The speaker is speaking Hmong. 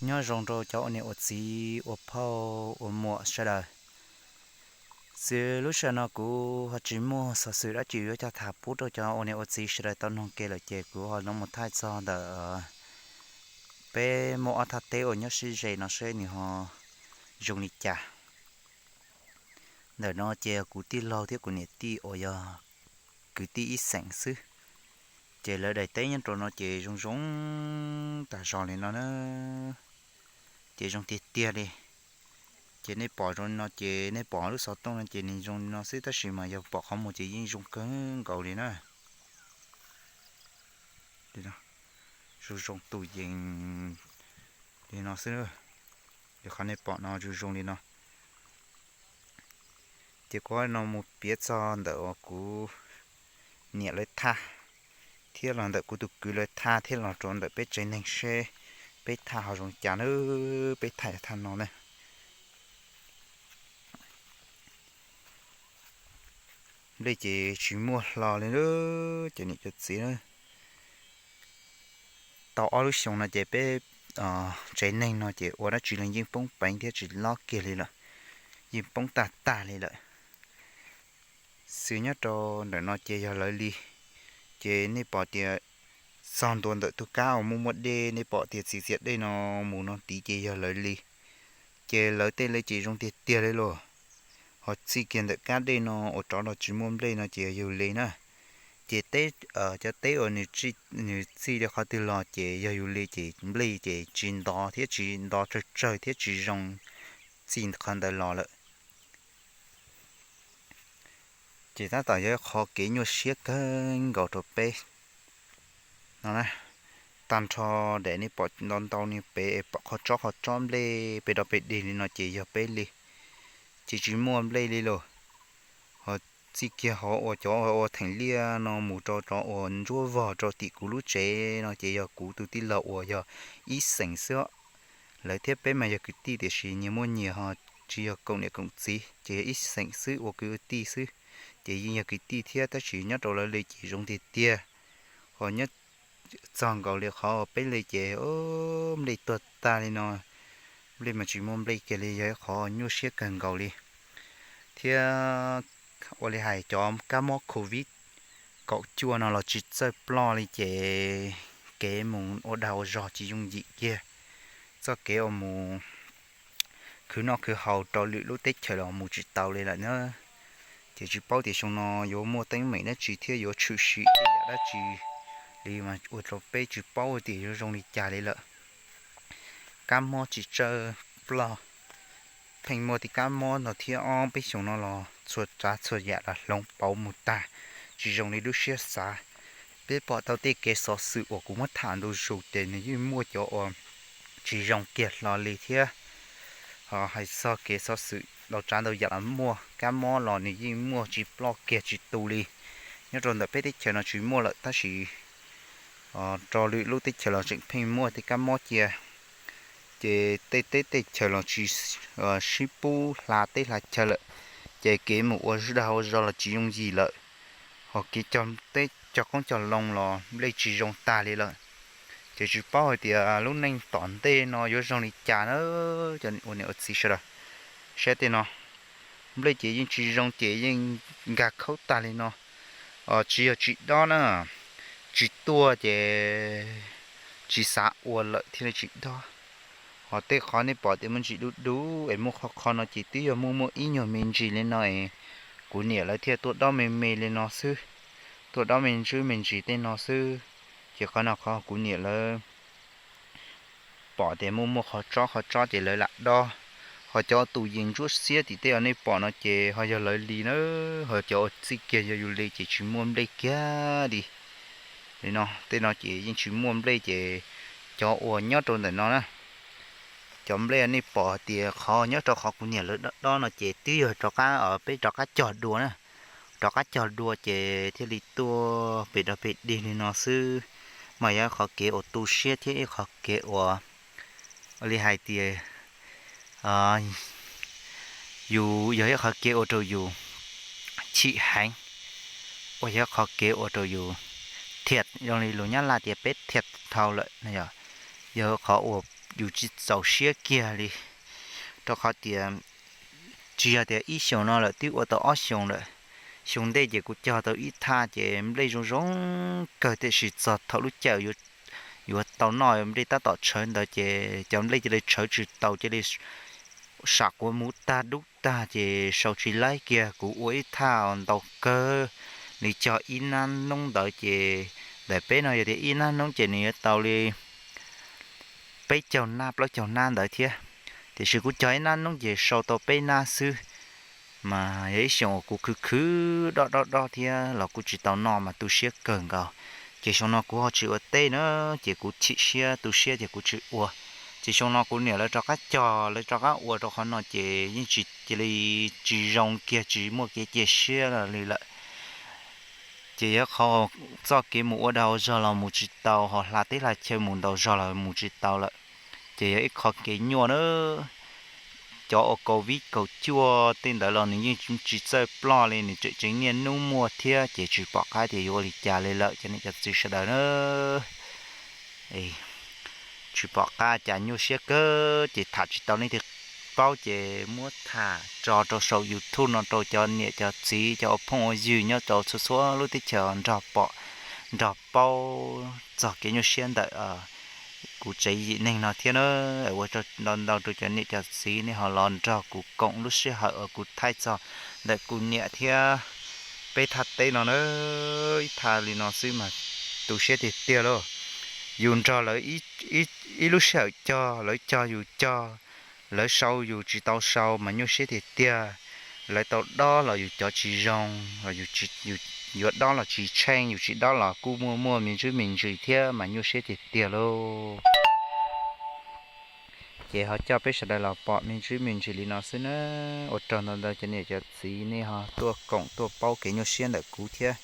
Nyob zoo rau cov ua niam ua txiv ua phauj ua muam sawv daws. Xws lub sij hawm no kuv ho tsis muaj xov xwm dab tsi yuav coj tham pub rau cov ua niam ua txiv sawv daws tau noog ke lawm ces kuv ho los mus thaij txog ntawm peb muaj ob thaj teb uas nyob sib ze no seb nws ho zoo li cas. Ntawm no ces kuv tij laug thiab kuv niam tij uas yog kwv tij ib xeem xwb, ces lawv daim teb nyob rau no ces zoo zoo tas zog li no na, ces zoo tiag tiag li. Ces nej pom zoo li no ces nej pom lub xov tooj no ces nws zoo li no xwb tab sis mas yog pom qhov muag ces yeej zoo kawg nkaus li na. Zoo zoo tus yees li no xwb, qhov nej pom no zoo zoo li no. Ces kuv no mus piav txog ntawm uas kuv niam lawv thaj, thiab los ntawm kuv tus kwv lawv thaj thiab los rau ntawm peb tsev neeg seb peb thaj ho zoo cas na, peb thaj yog thaj no na. Nplej ces tsis muaj hlo li, cov niam cov txiv. Tau ob lub xyoo no ces peb tsev neeg no ces ua dab tsi los yeej poob peev thiab tsis lob kiag li lawm, yeej poob tag tag li lawm. Xws nyob rau ntawm no ces yog lawv li, ces nej pom tias txog ntua ntawm tus kab uas muaj muaj dej, nej pom tias txiv txias dej no mus no tid ces yog lawv li. Ces lawv tej li ces zoo tiag tiag li lauj. Ho txij kiag ntawm kab dej no uas rov los tsis muaj nplej no ces yog yug li na. Ces teb, cov teb uas nws txij li qhov twg los ces yog yug li ces nplej ces tsis nto thiab tsis nto tsawg tsawg thiab tsis zoo txij qhov ntawd los lawm. Ces tab tom yog qhov kev nyuaj siab kawg nkaus rau peb no na. Tag nrho daim nej pom ntau ntau ni pem pom qhov tsob qhov tsob nplej pem dog pem dig li no ces yog peb li, ces tsis muaj nplej li lauj. Ho txij kiag hauv uas cov ua theem liaj no mus rau cov uas ntsuab vog rau tim kuv lub tsev no ces yog kuv tus tij laug uas yog ib xeem xwb. Lawv thiab peb mas yog kwv tij tiam sis nyias muaj nyias ho tsis yog koom niam koom txiv ces yog ib xeem xwb ua kwv ua tij xwb. Ces yeej yog kwv tij thiab tab sis nyob rau lawv li ces zoo tiag tiag. Ho nyob txog nkaus li qhov peb li ces nplej tuag tag li no, nplej mas tsis muaj nplej kiag li yog ib qhov nyuaj siab kawg nkaus li. Thiab ua li hais cov kab mob covid kaum cuaj no los tsis txawj ploj li ces kev mus ua dag ua zog tsis yooj yim kiag. Txoj kev uas mus khwv noj khwv haus rau lwm lub teb chaws los mus tsis tau li lawm na. Ces tsis paub tias xyoo no yuav muaj teeb meem dab tsi thiab yuav tshwm sim tej yam dab tsi li mas ua rau peb tsis paub tias yuav zoo li cas li lawm. Kab mob tsis txawj ploj, pheej muaj tej kab mob no thiab ob peb xyoos no los txhua tsav txhua yam los hloov pauv mus tag, tsis zoo li lub siab xav. Peb pom tau tej kev xov xwm uas kuv muab tham ntu zus ces nws yeej muaj cov uas tsis zoo kiag hlo li thiab. Ho hais txog kev xov xwm ntau tsav ntau yam los muaj, kab mob los nws yeej muaj tsis ploj kiag tsis tu li. Nyob rau ntawm peb teb chaws no tsis muaj lawm tab sis rau lwm lub teb chaws los tseem pheej muaj tej kab mob cia. Ces tej teb tej chaws los tsis sib pub hla teb hla chaw lawm, ces kev mus ua dag ua zog los tsis yooj yim lawm. Ho kev cog teb cog qoob cog loo los nplej tsis zoo tag li lawm. Ces tsis paub hais tias lub neej tom ntej no yuav zoo li cas na, cov ua niam ua txiv sawv daws. Saib tej no, nplej ces yeej tsis zoo ces yeej nkag khaub tag li no. Tsis yog tsis dob na, tsis tuaj ces tsis xav ua lawm thiaj li tsis dob. Ho tej qhov nej pom tias muaj ntsis dub dub es muaj qhov qhov no ces twb yog muaj muaj ib nyuag me ntsis li no es kuv niam lawv thiaj tuaj dob me me li no xwb, tuaj dob me ntsis me ntsis tej no xwb. Ces qhov no qhov kuv niam lawv pom tias muaj muaj qhov tsob qhov tsob ces lawv lam dob. Ho cov tus yees ntsuab xiab tim tej uas nej pom no ces ho yog lawv li na, ho cov uas txij kiag yog yus li ces tsis muaj nplej kiag li. Li no tej no ces yeej tsis muaj nplej ces cov uas nyob rau ntawm no na, cov nplej nej pom tias qhov nyob rau qhov kuv niam lawv dob dob no ces twb yog rov qab peb rov qab cog dua na, rov qab cog dua ces thiaj li tuaj pem dog pem dig li no xwb. Mas yog ib qhov kev uas tu siab thiab ib qhov kev uas li hais tias yus yog ib qhov kev ua rau yus chim heev, uas yog ib qhov kev ua rau yus thiaj zoo li lus Nyab Laj tias peb thiaj thau lawm no, yog qhov uas yus tsis txaus siab kiag li, rau qhov tias tsis yog tias ib xyoos no lawm, twb ua tau ob xyoos lawm. Xyoo ntej ces kuv cog tau ib thaj ces nplej zoo zoo kawg, tiam sis txog thaum lub caij yuav tau noj nplej tab tom tshawv ntawd ces cov nplej cia li tshawv tsis taus, cia li sam quav muv tag dub tag ces sau tsis laib kiag. Kuv ua ib thaj ntau kawg li, cog ib nab noob ntawd ces ntawm peb no yog tias ib nab noob ces nws yuav tau li peb caug nab plaub caug nab ntawd thiab. Tiam sis kuv cog ib nab noob ces sau tau peb nab xwb, mas yog ib xyoos uas kuv khwv khwv dob dob dob thiab los kuj tsis tau noj mas tu siab kawg nkaus. Ces xyoo no kuv ho tsis ua teb na, ces kuv chim siab tu siab ces kuv tsis ua. Ces xyoo no kuv niam lawv rov qab cog, lawv rov qab ua rau qhov no ces yeej tsis cia li tsis zoo kiag, tsis muaj kev cia siab li lawm. Ces yog qhov txoj kev mus ua dag ua zog los mus tsis tau, ho hla teb hla chaw mus ntaus zog los mus tsis tau lawm. Ces yog ib qho kev nyuaj na. Cov ua covid kaum cuaj tej ntawd los nws yeej tsis txawj ploj li, nws tseem tseem niaj hnub muaj thiab, ces tsis pom qab tias yuav ua li cas li lawm cov niam cov txiv sawv daws na. Tsis pom qab cas, nyuaj siab kawg, ces tham tsis tau leej twg paub ces muab tham tso rau saum YouTube no rau cov niam cov txiv, cov ua phooj ua ywg nyob rau txhua txhua lub teb chaws nrog pom nrog paub txog kev nyuaj siab ntawm kuv tsev yim neeg no thiab na. Ua tsaug ntau ntau rau cov niam cov txiv nej ho los nrog kuv koom lub sij hawm uas kuv thaij txog ntawm kuv niam thiab peb thaj teb no na. Ib thaj li no xwb mas tu siab tiag tiag lauj. Yus nrog lawv ib lub sij hawm cog, lawv cog yus cog, lawv sau yus tsis tau sau mas nyuaj siab tiag tiag. Lawv tau dob los yus cov tsis zoo, yuav dob los tsis tsheej, yus tsis dob los kuj muaj muaj me ntsis me ntsis thiab mas nyuaj siab tiag tiag lauj. Ces ho coj peb sawv daws los pom me ntsis me ntsis li no xwb na. Ua tsaug ntau ntau cov niam cov txiv nej ho tuaj koom tuaj paub kev nyuaj siab ntawm kuv thiab.